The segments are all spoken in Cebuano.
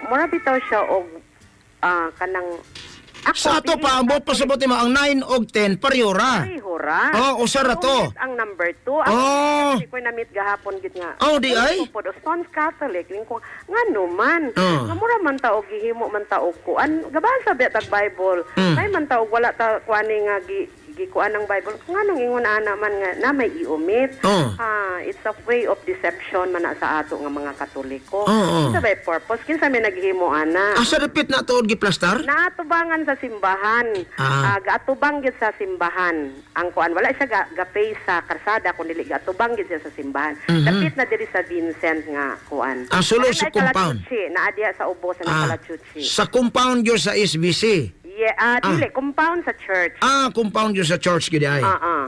Mura bitaw siya og kanang ako, Sa ato being pa, ang buot pasabot mo, ang 9 og 10, pareho ra. Pareho ra. Oh, usa ra to. Ulit ang number 2. Oh. Ang ko na-meet gahapon gid nga. Oh, di ay? Ko pod staunch Catholic. Ning ko ngano man. Oh. Nga mura man ta og gihimo man ta og kuan. Gabasa ba tag Bible. May man ta og wala ta kuani nga gikuan ang Bible. Nganong ingon ana man nga na may i-omit. Oh. Ah, it's a way of deception man na sa ato nga mga Katoliko. Oh, oh. Kinsa bay purpose? Kinsa may naghimo ana? Asa dapit na tuod giplastar? Naatubangan sa simbahan. Ah. Ah, gaatubang gyud sa simbahan. Ang kuan wala siya ga-face sa karsada kun dili gaatubang gyud siya sa simbahan. Dapit na diri sa Vincent nga kuan. Ah, sulod sa Kanang compound. Kalachuchi, naa diha sa ubos sa Ah, Kalachuchi. sa compound yun sa SBC. Yeah, dili compound sa church. Ah, compound yun sa church gid ay. Ah, ah.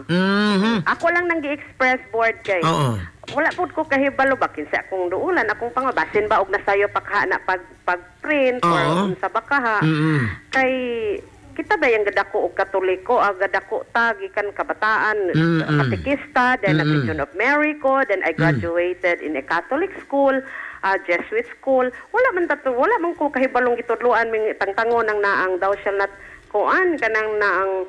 Ako lang nang gi-express, board, kay Oo. wala pud ko kahibalo ba kinsa akong duulan akong pangabasin ba og nasayo pa ka na pag pag-print or unsa ba kaha. Kay kita ba yung gadako og Katoliko, ang gadako ta gikan kabataan, katekista, then nag Legion of Mary ko, then I graduated in a Catholic school, Jesuit school. Wala man tato, wala man ko kahibalong gitudloan ming tangtangon ang naang thou shall not kuan kanang naang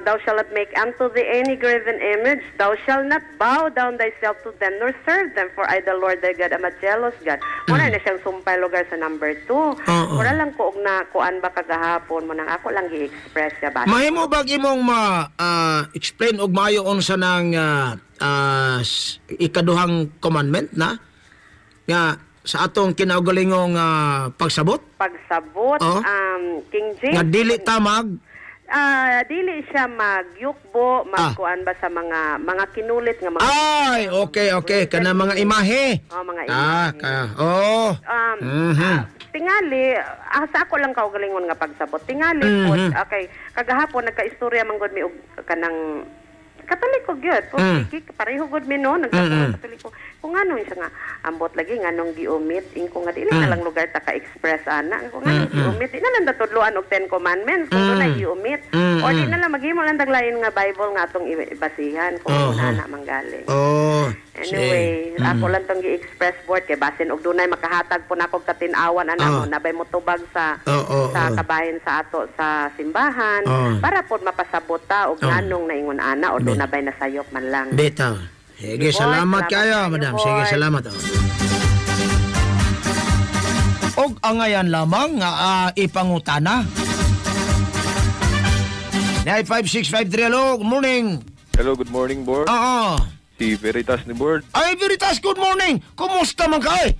thou shalt not make unto thee any graven image, thou shalt not bow down thyself to them nor serve them, for I, the Lord thy God, am a jealous God. Wala na siyang sumpay lugar sa number 2. Oo. Wala lang ko og na kuan ba kagahapon mo nang ako lang gi-express siya ba. Mahimo bag imong ma explain og maayo unsa nang ikaduhang commandment na nga sa atong kinaugalingong pagsabot? Pagsabot, Oo. King James Nga dili ta mag dili siya magyukbo, magkuan ba sa mga kinulit nga mga Ay, okay, kana mga imahe. Oh, mga Ah, imahe. ka. Oh. Tingali, sa ako lang kaugalingon nga pagsabot. Tingali po, okay, kagahapon nagkaistorya man gud mi og kanang Katoliko gyud. Po, pareho gud mi no, nagkatoliko Katoliko. Kung ano siya nga ambot lagi nganong gi-omit ingko nga dili na lang lugar ta ka-express ana. Kung ano gi-omit, di na lang tatudloan og Ten Commandments kung dunay i-omit. Or di na lang maghimo lang taglain nga Bible nga atong ibasihan kung ana manggaling. Oh. Anyway, ako lang tong gi-express, board, kay basin og dunay makahatag po nako katin-awan ana mo nabay motubag sa sa kabahin sa ato sa simbahan para pod mapasabot ta og nganong naingon ana o dunay bay nasayop man lang. Bitaw. Sige, Boy, salamat salamat kayo, kayo, madam. boy. Sige, salamat. Oh. Og angayan lamang nga ipangutana. 95653, hello, good morning. Hello, good morning, board. Oo. Si Veritas ni board. Ay, Veritas, good morning. Kumusta man kay?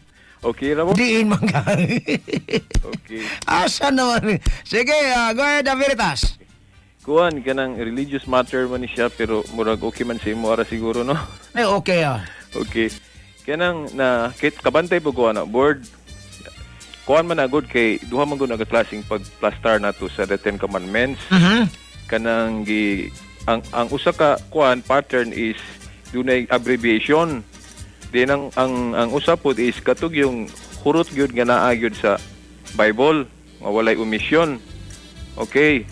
Okay ra mo? Diin man kay. Okay. Asa naman? Sige, go ahead, Veritas. Kuan kanang religious matter man ni siya pero murag okay man sa imo ara siguro, no. Ay, okay ah. Okay. Kanang na kit kabantay po ko ana, board. Kuan man na good kay duha man gud nagaklaseng pag plastar nato sa the Ten Commandments. Kanang gi ang usa ka kuan pattern is dunay abbreviation. Then ang usa pod is katug yung hurot gyud nga naa gyud sa Bible nga walay omission. Okay.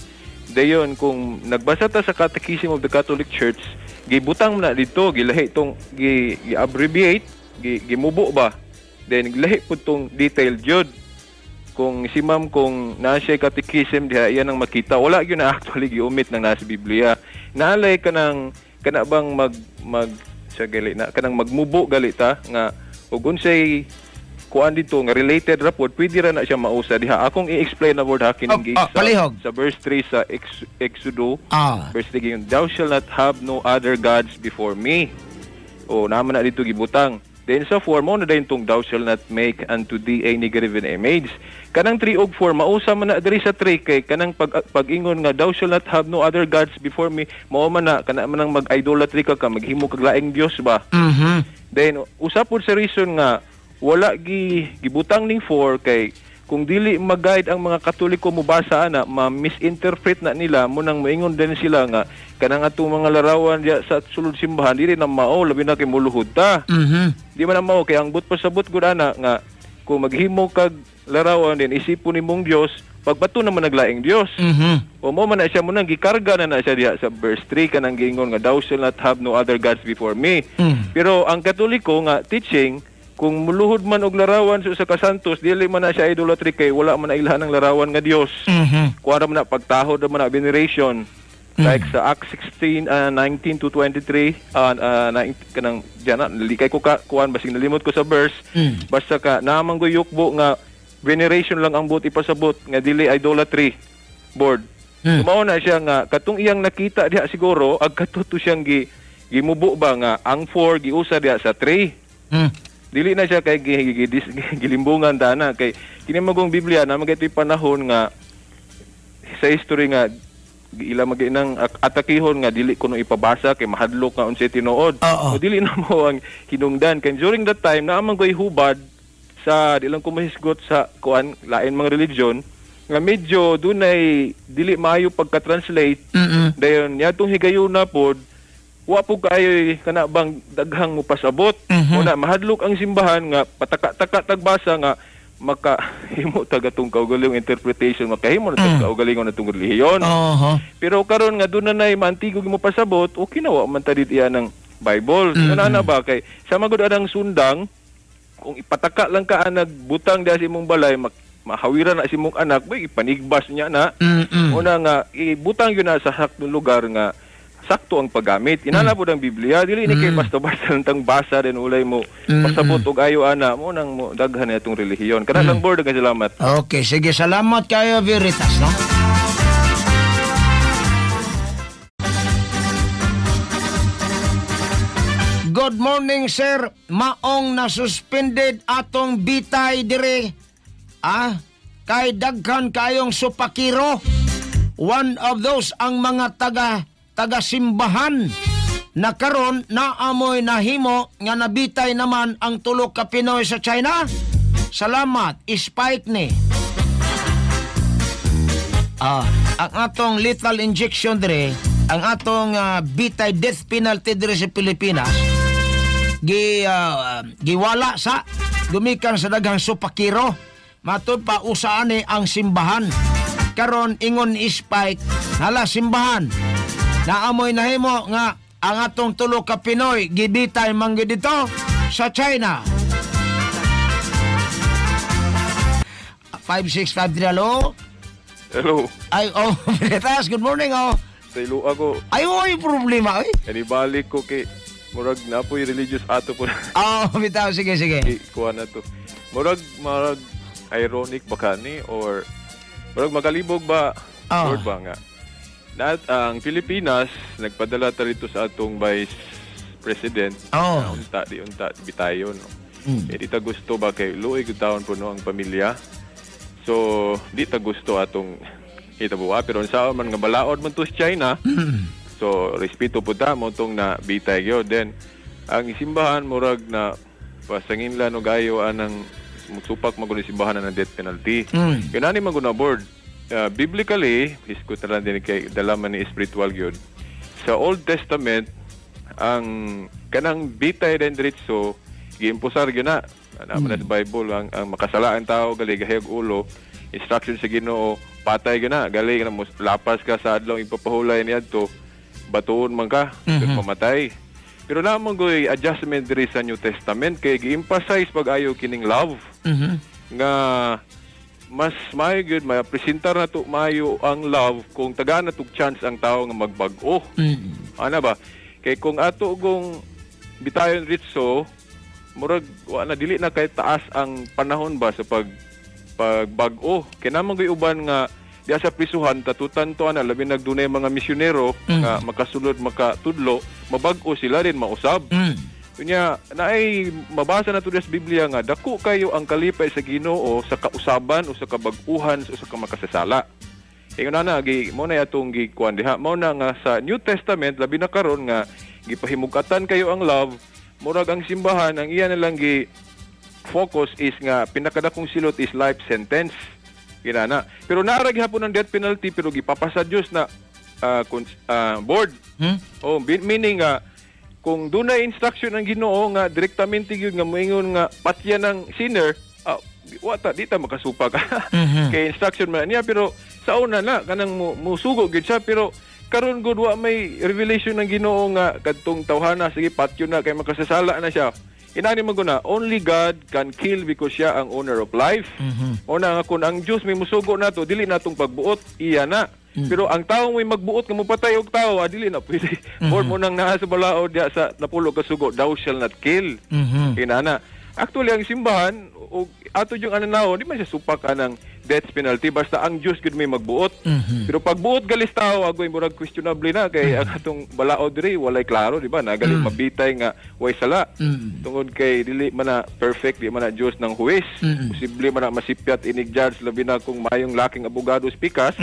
Dayon kung nagbasa ta sa Catechism of the Catholic Church, gibutang na dito, gilahi tong gi abbreviate, gimubo ba. Then gilahi pud tong detail jud. Kung si ma'am kung naa siya catechism diha iyan ang makita. Wala gyud na actually gi-omit nang nasa Biblia. Naalay ka ng kana bang mag mag sa gali na kanang magmubo gali ta nga ug unsay kuan dito nga related ra pod pwede ra na siya mausa diha. Akong i-explain na, board, ha, kining Oh, palihog. sa verse 3 sa Exodo verse 3 giyon, "Thou shall not have no other gods before me." O naman na dito gibutang. Then sa 4 mo na dayon tong "Thou shall not make unto thee any graven image." Kanang 3 og 4 mausa man na diri sa 3 kay kanang pag-ingon nga "Thou shall not have no other gods before me," mao man na kana man ang mag-idolatry ka maghimo kag laing dios ba. Then usa pod sa reason nga wala gibutang ning 4 kay kung dili mag-guide ang mga Katoliko mobasa ana, ma-misinterpret na nila mo nang moingon din sila nga kanang atong mga larawan diya sa sulod simbahan dili na mao, labi na kay muluhod ta. Di man na mao kay ang but pasabot gud ana nga kung maghimo kag larawan din isipon nimong Dios pagbato naman naglaing Dios. O mo man na siya mo nang gikarga na na siya diha sa verse 3 kanang giingon nga "Thou shall not have no other gods before me." Pero ang Katoliko nga teaching Kung muluhod man og larawan sa usa ka santos, dili man na siya idolatry kay wala man na ilhan ang larawan nga Dios. Kuha man na pagtahod man na veneration. Like sa Acts 16 19 to 23 kanang diyan na likay ko ka kuan basig nalimot ko sa verse. Basta ka naman go yukbo nga veneration lang ang buot ipasabot nga dili idolatry, board. Mao na siya nga katong iyang nakita diha siguro ag katuto siyang gimubo ba nga ang 4 giusa diha sa 3. Dili na siya kay gilimbungan dana kay kini magong Biblia na magitoy panahon nga sa history nga ila maginang atakihon nga dili kuno ipabasa kay mahadlok nga unsay tinuod. O dili na mo ang hinungdan kay during that time naa man koy hubad sa di lang ko mahisgot sa kuan lain mga religion nga medyo dunay dili maayo pagka-translate. Dayon yatong higayuna pod wa po kayo kana bang daghang mopasabot. Una mahadlok ang simbahan nga pataka-taka tagbasa nga makahimo tagatong kaugalingong interpretation, makahimo na tag kaugalingon natong relihiyon. Pero karon nga doon na nay maantigog mo pasabot, okay na wa man ta dit iya ng Bible. Ana ba kay sa magud anang sundang kung ipataka lang ka nagbutang diha sa imong balay, mahawiran na si imong anak, boy ipanigbas niya na. Una nga ibutang yun na sa saktong lugar nga sakto ang paggamit. Inana po ang Biblia, dili ni kay basta-basta lang tang basa din ulay mo pasabot og ayo ana mo nang mo daghan na itong relihiyon. Kana lang board, daghang salamat. Okay, sige, salamat kayo Veritas, no? Good morning, sir. Maong na-suspended atong bitay dire. Ah, kay daghan kayong supakiro. One of those ang mga taga simbahan na karon naamoy nahimo nga nabitay naman ang tulo ka Pinoy sa China. Salamat, Spike ni. Ah, ang atong lethal injection dire, ang atong bitay death penalty dire sa Pilipinas, giwala sa gumikan sa daghang supakiro. Matud pa usaan ni ang simbahan. Karon ingon Spike, hala simbahan. Naamoy nahimo nga ang atong tulo ka Pinoy gibitay man gyud dito sa China. 5653, hello. Hello. Ay, oh, Veritas, good morning, oh. Sa ilo ako. Ay, oy, problema, oy. Kanibalik ko kay murag na po'y religious ato po. Oh, bitaw, sige, sige. Kuha na to. Murag ironic ba kani or murag makalibog ba? Oh. Lord ba nga? Nat ang Pilipinas nagpadala ta rito sa atong Vice President. Oh. Unta di unta bitayon, no. Eh di ta gusto ba kay luoy gud taon po no ang pamilya. So di ta gusto atong hitabuha pero unsa man nga balaod man to sa China. So respeto po ta mo tong na bitay gyud. Then ang simbahan murag na pasanginlan og ayo anang musupak man gud simbahan na death penalty. Kanani man gud na board. Biblically, iskut na lang din kay dalaman ni spiritual gyud. Sa Old Testament, ang kanang bitay din diretso giimposar gyud na. Ana man sa Bible ang makasalaan tao gali gahayag ulo, instruction sa Ginoo, patay gyud na, gali na lapas ka sa adlaw ipapahulay niadto, batuon man ka, mamatay. Pero naman goy adjustment diri sa New Testament kay gi-emphasize pag-ayo kining love. Nga mas maayo gyud mapresentar na to maayo ang love kung tagaan na tog chance ang tao nga magbag-o. Ana ba? Kay kung ato gong bitayon ritso murag wa na dili na kay taas ang panahon ba sa pagbag-o. Kay naman gyud uban nga diha sa prisuhan tatutan to ana labi nagdunay mga misyonero nga makasulod makatudlo mabag-o sila rin mausab. Unya naay mabasa na to sa Biblia nga dako kayo ang kalipay sa Ginoo sa kausaban o sa kabag-uhan o sa kamakasasala. Ingon na gi mo na atong gikuan diha. Mao na nga sa New Testament labi na karon nga gipahimugatan kayo ang love, murag ang simbahan ang iya na lang gi focus is nga pinakadakong silot is life sentence. Ginana. Pero naa ra gihapon ang death penalty pero gipapasa Dios na board. Oh, meaning nga kung dunay instruction ang Ginoo nga direktamente gyud nga moingon nga patya ng sinner, wa ta di ta makasupak. Kay instruction man niya pero sa una na kanang musugo gyud siya pero karon gud wa may revelation ng Ginoo nga kadtong tawhana sige patyo na kay makasasala na siya. Inani man guna, only God can kill because siya ang owner of life. Una nga kung ang Dios may musugo nato, dili natong pagbuot, iya na. Pero ang tawo may magbuot nga mopatay og tawo, dili na pwede. Or mo nang naa sa balaod diya sa napulo ka sugo, thou shall not kill. Inana. Actually ang simbahan og ato yung ananaw, di man siya supak anang death penalty basta ang Dios gud may magbuot. Pero pagbuot galis tao agoy murag questionable na kay ang atong balaod diri walay klaro, di ba? Nagali mabitay nga way sala. Tungod kay dili man na perfect, di man na Dios ng huwes. Posible man na masipyat inig judge labi na kung mayong laking abogado spikas.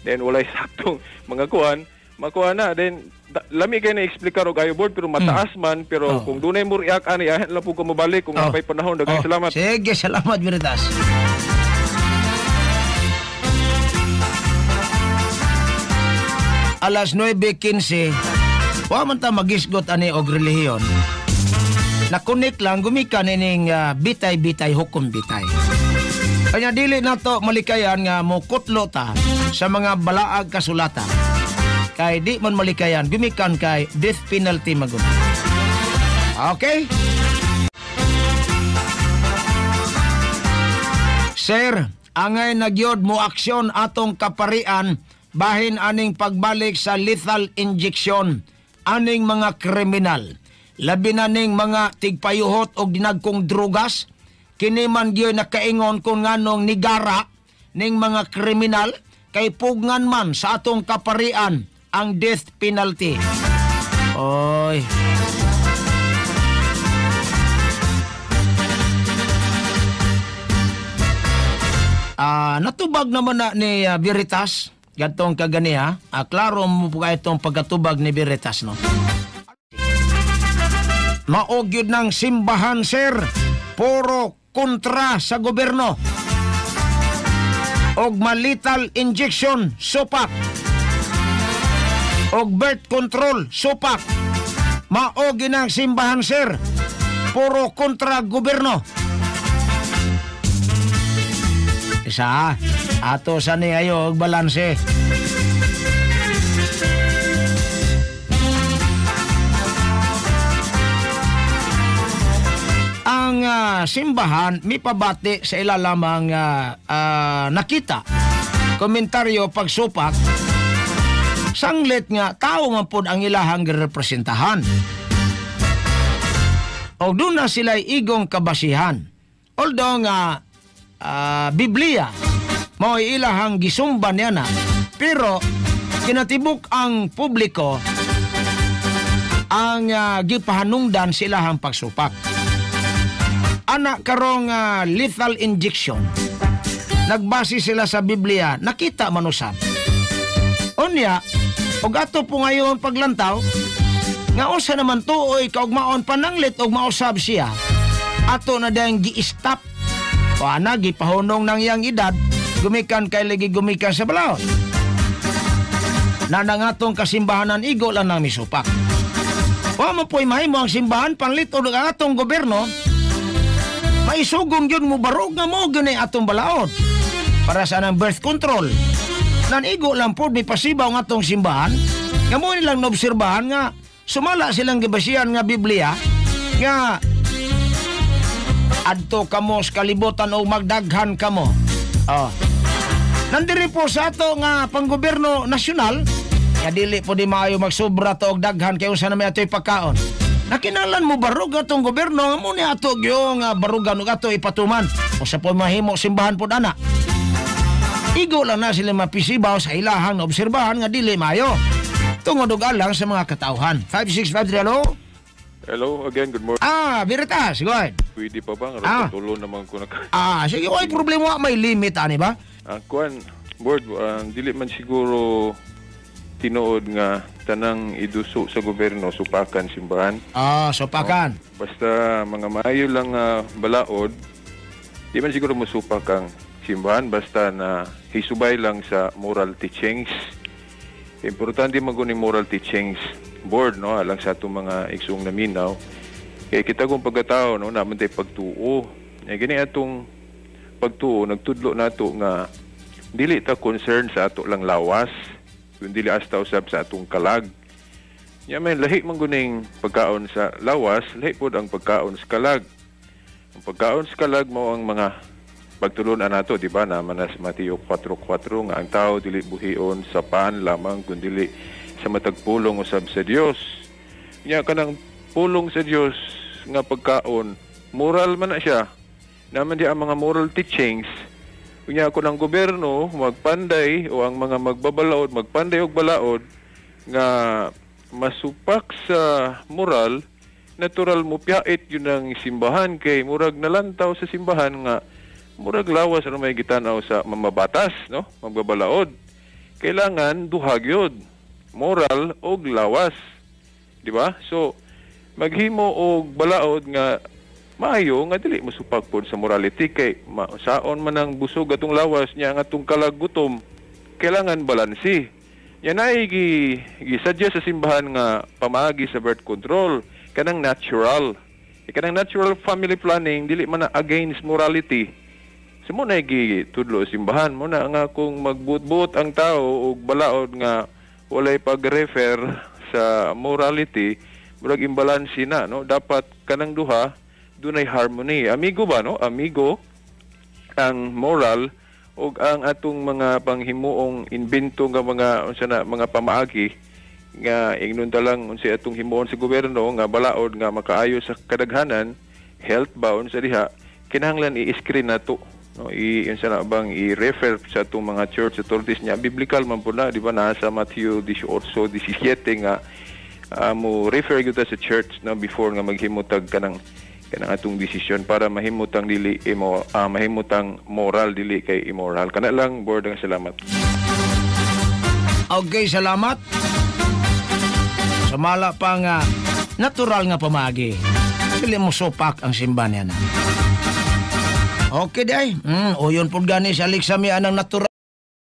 Then walay saktong mga kuan, makuha na then lami kay na explicar og ayo board pero mataas man pero kung dunay mo react ani ahan lang po ko mobalik kung napay panahon. Daghang salamat. Sige, salamat Veritas. Alas 9:15, wa man ta magisgot ani og relihiyon. Nakunik lang gumikan ining bitay-bitay hukom bitay. Kanya dili nato malikayan nga mokutlo ta sa mga balaag kasulatan. Kay di man malikayan gumikan kay death penalty magun. Okay? Sir, angay nagyod mo aksyon atong kaparian bahin aning pagbalik sa lethal injection aning mga kriminal. Labi na ning mga tigpayuhot og dinagkong drugas, kini man gyud nakaingon kung nganong nigara ning mga kriminal kay pugngan man sa atong kaparian ang death penalty. Oy. Natubag naman na ni Veritas gatong kaganiha. Klaro mo po itong pagkatubag ni Veritas, no? Maog yun ng simbahan, sir. Puro kontra sa gobyerno. Og malethal injection, supak. Og birth control, supak. Maog yun ang simbahan, sir. Puro kontra gobyerno. Isa, ato sa ni ayo og balanse. Ang simbahan mipabati sa ila lamang nakita komentaryo pagsupak sanglit nga tao man pod ang ilahang girepresentahan. Og doon na sila'y igong kabasihan. Although nga Biblia mao'y ilahang gisumba niya na, pero kinatibuk ang publiko ang gipahanungdan sa ilahang pagsupak. Ana karong lethal injection, nagbase sila sa Biblia, nakita manusab. Unya, og ato po ngayon paglantaw, nga usa naman tuoy kaugmaon pananglit og mausab siya, ato na dayang gi-stop. O ana, gipahunong ng iyang edad, gumikan kay ligi gumikan sa balaod. Nanangatong kasimbahanan igo lang ng misupak. Wa man po'y mahimo ang simbahan panlit og ang atong gobyerno, maisugong yun mo barog nga mo gani atong balaod para sa anang birth control. Nanigo lang po may pasibaw ng atong simbahan nga mo nilang naobserbahan nga sumala silang gibasihan nga Biblia nga adto kamo sa kalibutan o magdaghan kamo. Oh. Nandiri po sa ato nga panggobyerno nasyonal nga dili po di maayo magsubra to og daghan kay unsa na may atoy pagkaon. Nakinalan mo barug atong gobyerno nga mo ni ato gyung barugan ug ato ipatuman. Usa po mahimo simbahan pod ana. Igo lang na sila mapisibaw sa ilahang naobserbahan nga dili maayo. Tungod og alang sa mga katawhan. 5653, hello? Hello again, good morning. Veritas, go ahead. Pwede pa ba? Nga tulo naman ko naka. Sige, way problema, may limit ani ba? Kuan, board, dili man siguro tinuod nga tanang iduso sa gobyerno supakan simbahan. Supakan. No? Basta mga maayo lang balaod, di man siguro mosupak ang simbahan basta na hisubay lang sa moral teachings. Importante man guni moral teachings board, no, alang sa atong mga igsuong naminaw. Kay kita kung pagkatao, no, naman tay pagtuo. Gini atong pagtuo nagtudlo nato nga dili ta concern sa ato lang lawas, kun dili hasta usab sa atong kalag. Nya may lahi man guning pagkaon sa lawas, lahi pod ang pagkaon sa kalag. Ang pagkaon sa kalag mao ang mga pagtulunan nato, di ba? Naman na sa Mateo 4:4 nga ang tao dili buhion sa pan lamang kundili sa matag pulong usab sa Dios. Nya kanang pulong sa Dios nga pagkaon, moral man na siya. Naman di ang mga moral teachings. Unya ako ng gobyerno magpanday o ang mga magbabalaod magpanday og balaod nga masupak sa moral, natural mo piyait yun ang simbahan kay murag nalantaw sa simbahan nga murag lawas ano may gitanaw sa mamabatas, no, magbabalaod. Kailangan duha gyud, moral og lawas, di ba? So maghimo og balaod nga maayo nga dili mosupak pod sa morality kay saon man ang busog atong lawas niya nga atong kalag gutom. Kailangan balansi. Yan ay gisadya sa simbahan nga pamaagi sa birth control, kanang natural. E kanang natural family planning dili man na against morality. So mo na gitudlo sa simbahan mo na nga kung magbuot-buot ang tao og balaod nga walay pag-refer sa morality, murag imbalansi na, no? Dapat kanang duha dunay harmony. Amigo ba, no? Amigo ang moral ug ang atong mga panghimuong invento nga mga unsa na mga pamaagi nga ingnon ta lang unsa atong himuon sa gobyerno nga balaod nga makaayo sa kadaghanan, health ba unsa diha, kinahanglan i-screen nato, no? I unsa na bang i-refer sa atong mga church authorities niya. Biblical man po na, di ba? Nasa Matthew 18:17 nga mo refer gyud ta sa church, no, before nga maghimutag kanang kanang atong desisyon para mahimutang dili imo mahimutang moral dili kay immoral. Kana lang, board. Ang salamat. Okay, salamat. Sumala pa nga natural nga pamagi. Dili mo supak ang simba niya na. Okay day. Uyon pud gani sa Alexa mi anang natural.